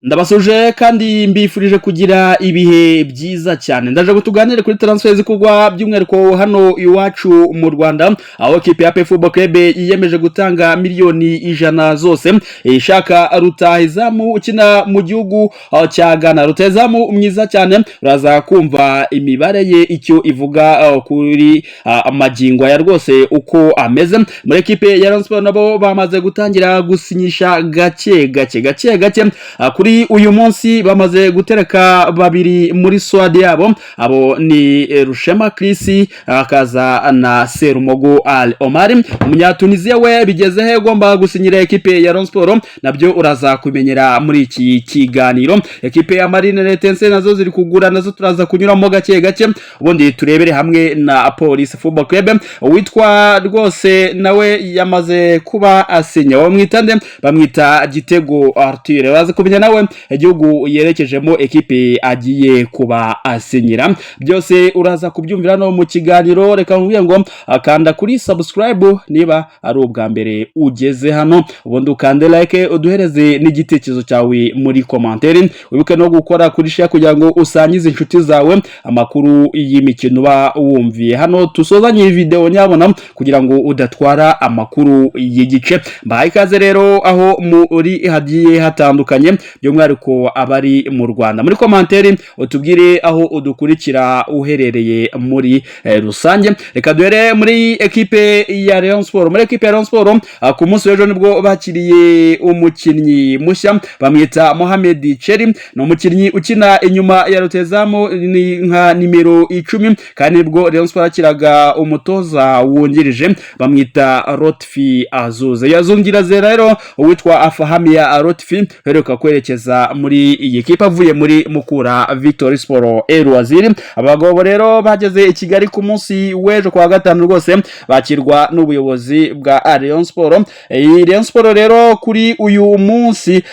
Ndabasuje kandi mbifurije kugira ibihe byiza cyane. Ndaje ngo tuganire kuri transfer zikugwa, by'umwihariko hano iwacu mu Rwanda, aho ekipe ya APR Football Club yiyemeje gutanga miliyoni 100 zose ishaka rutahizamu ukina mu gihugu cya Ghana, rutahizamu mwiza cyane. Uraza kumva imibare ye icyo ivuga kuri amagingo aya rwose uko ameze. Muri ekipe ya Rayon Sports nabo bamaze gutangira gusinyisha gake gake gake gake. Kuri uyu munsi bamaze gutereka babiri muri squad yabo. Abo ni Rushema Chris, akaza na Serumogo Al Omar. Umunyatunisia we bigeze he ugomba gusinyira ekipe ya Rayon Sports? Nabyo uraza kumenyera muri iki kiganiro. Ekipe ya Marine Etincelles nazo ziri kugura, nazo turaza kunyuramo gake gake, ubundi turebere hamwe na Police Football Club. Uwitwa rwose nawe yamaze kuba asinya, bamwita nde? Bamwita Gitego Arthur. Baza kumenya nawe igihugu yerekejemo, ekipe agiye kuba asinyira. Byose uraza kubyumvira no mu kiganiro. Reka nkubwire ngo kanda kuri subscribe niba ari ubwa mbere ugeze hano, ubundi ukande like, uduhereze n'igitekerezo cyawe muri commentaire. Wibuke no gukora kuri share kugira ngo usangize inshuti zawe amakuru y'imikino uba wumviye hano. Tusozanye iyi video nyabona kugira ngo udatwara amakuru y'igice. Mbahaye ikaze rero aho muri hagiye hatandukanye, by'umwihariko abari mu Rwanda. Muri commentaire utubwire aho udukurikira uherereye muri rusange. Reka duhere muri ekipe ya Rayon Sport. Muri ekipe ya Rayon Sport, ku munsi w'ejo nibwo bakiriye umukinnyi mushya, bamwita Mohamed Cheri. Ni umukinnyi ukina inyuma ya rutahizamu, ni nka nimero 10. Kandi nibwo Rayon Sport yakiraga umutoza wungirije, bamwita Lotfi Azuze. Yazungiraze rero uwitwa Afahamia Lotfi uheruka kwerekeza muri iyi kipe avuye muri Mukura Victory Sport El Waziri. Abagabo rero bageze i Kigali ku munsi w'ejo kwa gatanu, rwose bakirwa n'ubuyobozi bwa Rayon Sport. Iyi Rayon Sport rero kuri uyu munsi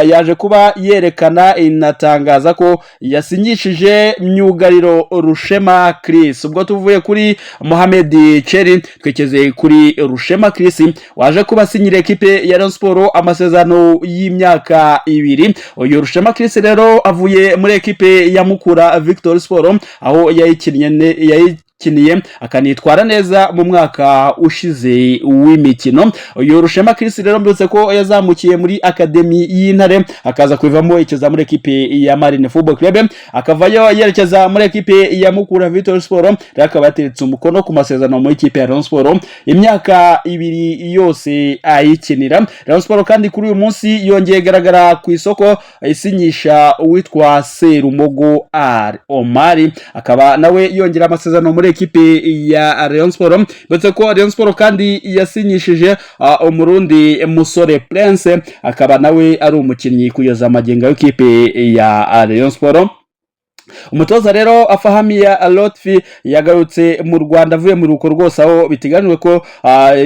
yaje kuba yerekana, inatangaza ko yasinyishije myugariro Rushema Chris. Ubwo tuvuye kuri Mohamed Cheri, twekeze kuri Rushema Chris waje kuba asinyira ekipe ya Rayon Sport amasezerano y'imyaka 2. Uyu Rushema Chris rero avuye muri ekipe ya Mukura Victory Sport, aho yayikinnye, yayikiniye akanitwara neza mu mwaka ushize w'imikino. Uyu Rushema Chris rero mbibutse ko yazamukiye muri academy y'Intare, akaza kuvamo yerekeza muri ekipe ya Marine Football Club, akavayo yerekeza muri ekipe ya Mukura Victory Sport. Rero akaba yateretse umukono ku masezerano muri ekipe ya Rayon Sport imyaka 2 yose ayikinira Rayon Sport. Kandi kuri uyu munsi yongeye garagara ku isoko isinyisha uwitwa Serumogo Al Omari, akaba nawe yongera amasezerano muri ekipe ya Rayon Sport. Ndetse ko Rayon Sport kandi yasinyishije Umurundi musore Prince, akaba nawe ari umukinnyi kugeza amagingo y'ikipe ya Rayon Sport. Umutoza rero Afahamia Lotfi yagarutse mu Rwanda avuye mu ruko rwose, aho biteganyijwe ko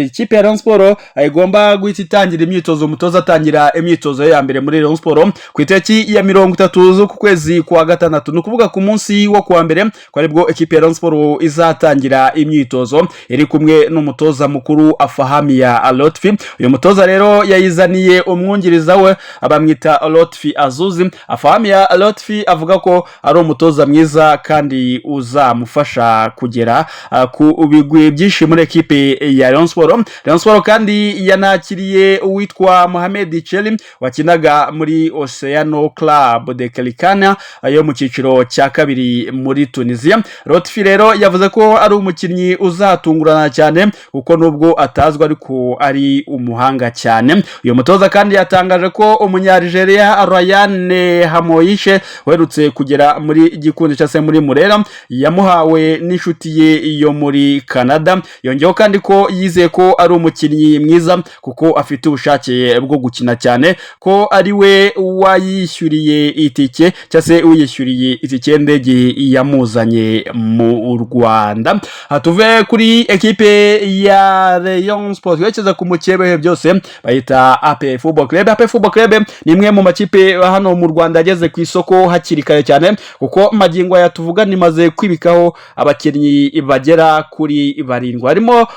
ikipe ya Rayon Sport igomba guhita itangira imyitozo, umutoza atangira imyitozo ye ya mbere muri Rayon Sport ku itariki ya 30 z'uku kwezi kwa gatandatu, ni ukuvuga ku munsi wo kuwa mbere, ko aribwo ekipe ya Rayon Sport izatangira imyitozo iri kumwe n'umutoza mukuru Afahamia Lotfi. Uyu mutoza rero yayizaniye umwungiriza we, bamwita Lotfi Azuzi. Afahamia Lotfi avuga ko ari umutoza mwiza kandi uzamufasha kugera ku bigwi byinshi muri ekipe ya Rayon Sport. Rayon Sport kandi yanakiriye uwitwa Mohamed Cheli wakinaga muri Oceano Club de Kelikana yo mu cyiciro cya kabiri muri Tunisia. Lotfi rero yavuze ko ari umukinnyi uzatungurana cyane, kuko nubwo atazwi ariko ari umuhanga cyane. Uyu mutoza kandi yatangaje ko Umunyaligeria Ryan Hamoyishe uherutse kugera muri Gikundi cyangwa se muri Murera yamuhawe n'inshuti ye yo muri Canada. Yongeyeho kandi ko yizeye ko ari umukinnyi mwiza kuko afite ubushake bwo gukina cyane, ko ari we wayishyuriye itike cyangwa se uyishyuriye itike y'indege yamuzanye mu Rwanda. Tuve kuri ekipe ya Rayon Sport twerekeza ku mukebe byose bayita APR Football Club. APR Football Club ni imwe mu makipe hano mu Rwanda yageze ku isoko hakiri kare cyane, kuko Kuko magingo aya tuvuga nimaze kwibikaho abakinnyi bagera kuri barindwi, harimo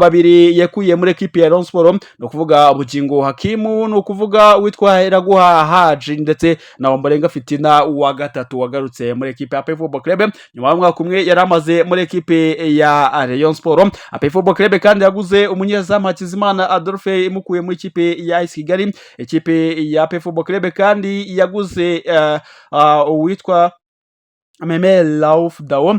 babiri yakuye muri ekipe ya Rayon Sport, ni ukuvuga Bugingo Hakimu, ni ukuvuga witwa Iraguha Haji, ndetse na Ombolenga Fitina wa gatatu wagarutse muri ekipe ya APR Football Club nyuma y'umwaka umwe yari amaze muri ekipe ya Rayon Sport. APR Football Club kandi yaguze umunyezamu Hakizimana Adolphe imukuye muri ikipe ya AS Kigali. Ikipe ya APR Football Club kandi yaguze uwitwa Meme Raouf Dao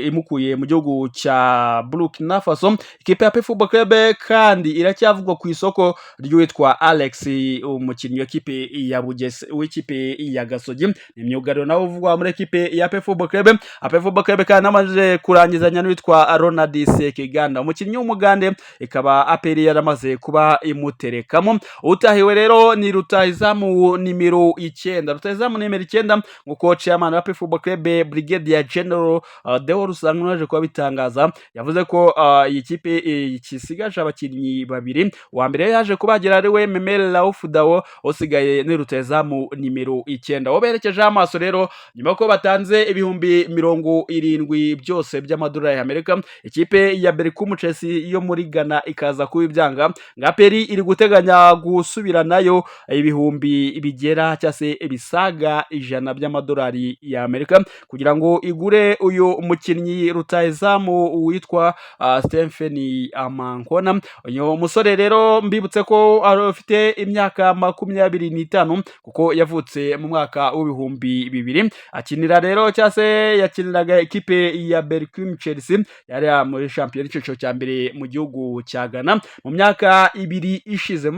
imukuye mu gihugu cya Burkina Faso. Ikipe ya APR Football Club kandi iracyavugwa ku isoko ry'uwitwa Alex, umukinnyi w'ikipe ya Bugese, w'ikipe ya Gasogi. Ni myugariro nawe uvugwa muri ekipe ya APR Football Club. APR Football Club kandi namaze kurangizanya n'uwitwa Ronald Sekiganda, umukinnyi w'Umugande, ikaba APR yaramaze kuba imuterekamo. Utahiwe rero ni rutahizamu nimero 9, rutahizamu nimero 9, nk'uko chairman wa APR Football Club, Brigadier General Deo Rusanganwa, yaje kuba bitangaza. Yavuze ko iyi kipe ikisigaje abakinnyi babiri. Uwa mbere yaje kubagira ari we Memel Raouf Dao, usigaye ni rutahizamu nimero 9. Uwo berekejeho amaso rero, nyuma ko batanze 70,000 byose by'amadolari y'Amerika, ikipe ya Berekum Chelsea yo muri Ghana ikaza kuba ibyanga, nga APR iri guteganya gusubira nayo ibihumbi bigera cyangwa se bisaga 100 by'amadolari y'Amerika kugira ngo igure uyu mukinnyi rutahizamu witwa Stephen Amankona. Uyu musore rero mbibutse ko afite imyaka 25, kuko yavutse mu mwaka w'2000. Akinira rero cyangwa se yakiniraga ekipe ya Berekum Chelsea yari muri shampiyona icyiciro cya mbere mu gihugu cya Ghana. Mu myaka 2 ishize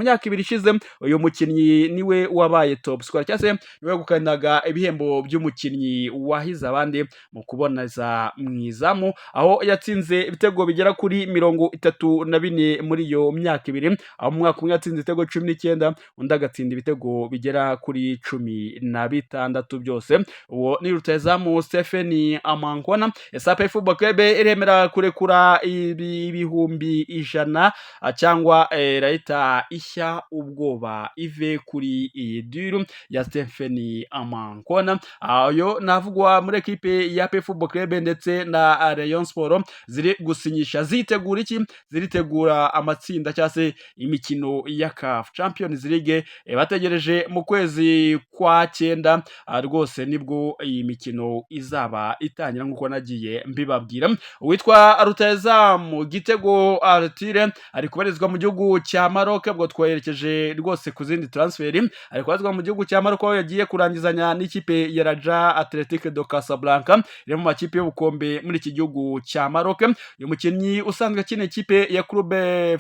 uyu mukinnyi niwe wabaye top scorer, cyangwa se niwe wegukanaga ibihembo by'umukinnyi wahize abandi mu kuboneza mu izamu, aho yatsinze ibitego bigera kuri 34 muri iyo myaka 2, aho mu mwaka umwe yatsinze ibitego 19, undi agatsinda ibitego bigera kuri 16 byose. Uwo ni rutahizamu Stephen Amankona. APR Football Club iremera kurekura 100,000 cyangwa irahita ishya ubwoba ive kuri iyi deal ya Stephen Amankona? Ayo navugwa muri ekipe ya APR Football Club ndetse na Rayon Sport ziri gusinyisha. Zitegura iki? Ziritegura amatsinda cyangwa se imikino ya CAF Champions League bategereje mu kwezi kwa cyenda. Rwose nibwo iyi mikino izaba itangira nk'uko nagiye mbibabwira. Uwitwa rutahizamu Gitego Arthur ari kubarizwa mu gihugu cya Maroc. Ubwo twerekeje rwose ku zindi transfer. Ari kubarizwa mu gihugu cya Maroc, aho yagiye kurangizanya n'ikipe ya Raja Athletic de Casablanca iri mu makipe y'ubukombe muri iki gihugu cya Maroc. Uyu mukinnyi usanzwe akina ikipe ya Clube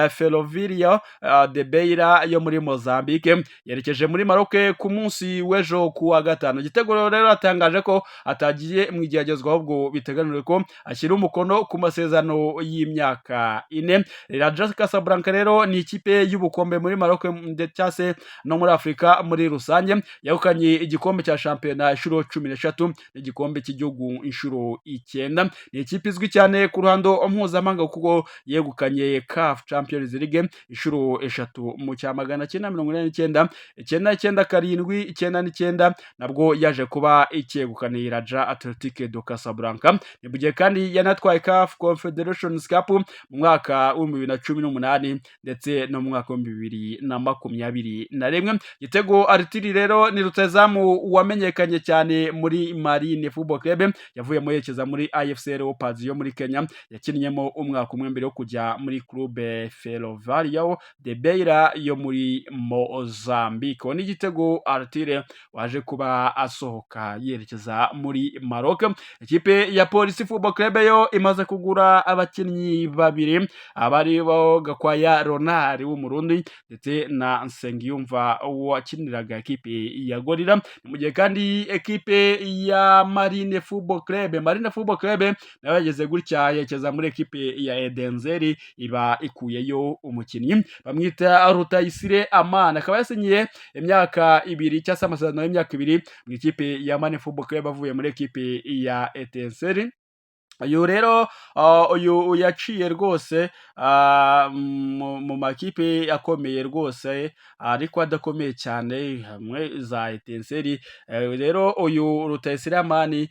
Ferroviario de Beira yo muri Mozambique yerekeje muri Maroc ku munsi w'ejo ku wa gatanu. Gitego rero atangaje ko atagiye mu igeragezwa, ahubwo biteganijwe ko ashyira umukono ku masezerano y'imyaka 4. Raja Casablanca rero ni ikipe y'ubukombe muri Maroc cyangwa se no muri Afurika muri rusange. Yegukanye igikombe cya shampiyona inshuro 13 n'igikombe cy'igihugu inshuro 9. Ni ikipe izwi cyane ku ruhando mpuzamahanga, kuko yegukanye CAF Champions League inshuro 3, mu cya 989, 99 7, 99, nabwo yaje kuba icyegukaniye Raja Athletic de Casablanca. Ni mu gihe kandi yanatwaye CAF Confederations Cup mu mwaka w'2018 ndetse no mu mwaka w'2021. Gitego Arthur rero ni rutahizamu wamenyekanye cyane muri Marine Football Club, yavuye yerekeza muri AFC Leopards yo muri Kenya, yakinnyemo umwaka umwe mbere yo kujya muri Club Ferroviario de Beira yo muri Mozambique. Uwo ni Gitego Arthur waje kuba asohoka yerekeza muri Maroc. Ikipe ya Polisi Football Club yo imaze kugura abakinnyi babiri, abari bo Gakwaya Ronald w'Umurundi ndetse na Nsengiyumva wakiniraga ekipe ya Gorilla. Mu gihe kandi ekipe ya Marine Football Club, Marine Football Club nayo yageze gutya yerekeza muri ekipe ya Etincelles, iba ikuyeyo umukinnyi bamwita Rutayisire Amana, akaba yasinyiye imyaka 2 cyangwa se amasezerano y'imyaka 2 mu ikipe ya Marine Football Club avuye muri ekipe ya Etincelles. Uyu rero uyu yaciye rwose mu makipe akomeye rwose ariko adakomeye cyane, hamwe za Etincelles. Rero uyu Rutayisire Amani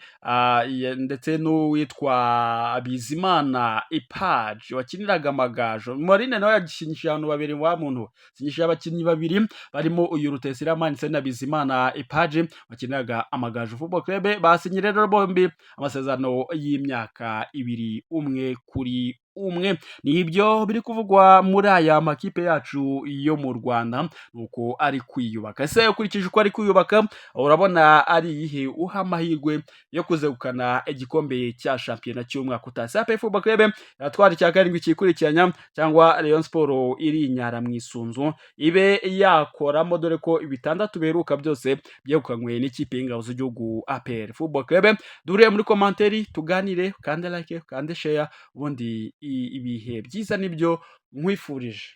ndetse n'uwitwa Bizimana Ipaji wakiniraga Amagaju. Marine nawe yakinyishije abantu babiri, wa muntu yakinyishije abakinnyi babiri barimo uyu Rutayisire Amani ndetse na Bizimana Ipaji wakiniraga Amagaju Football Club. Basinye rero bombi amasezerano y'imyaka 2, umwe kuri umwe. Ni ibyo biri kuvugwa muri aya makipe yacu yo mu Rwanda, nuko ari kwiyubaka. Ese ukurikije uko ari kwiyubaka, urabona ari iyihe uha amahirwe yo kuzegukana igikombe cya shampiyona cy'umwaka utaha? APR Football Club iratwara icya karindwi cyikurikiranya, cyangwa Rayon Sport irinyara mu isunzu ibe yakoramo, dore ko bitandatu biheruka byose byegukanywe n'ikipe y'ingabo z'igihugu APR Football Club? Duhure muri commentaire tuganire, kande like, kande share, ubundi ibihe byiza nibyo nkwifurije.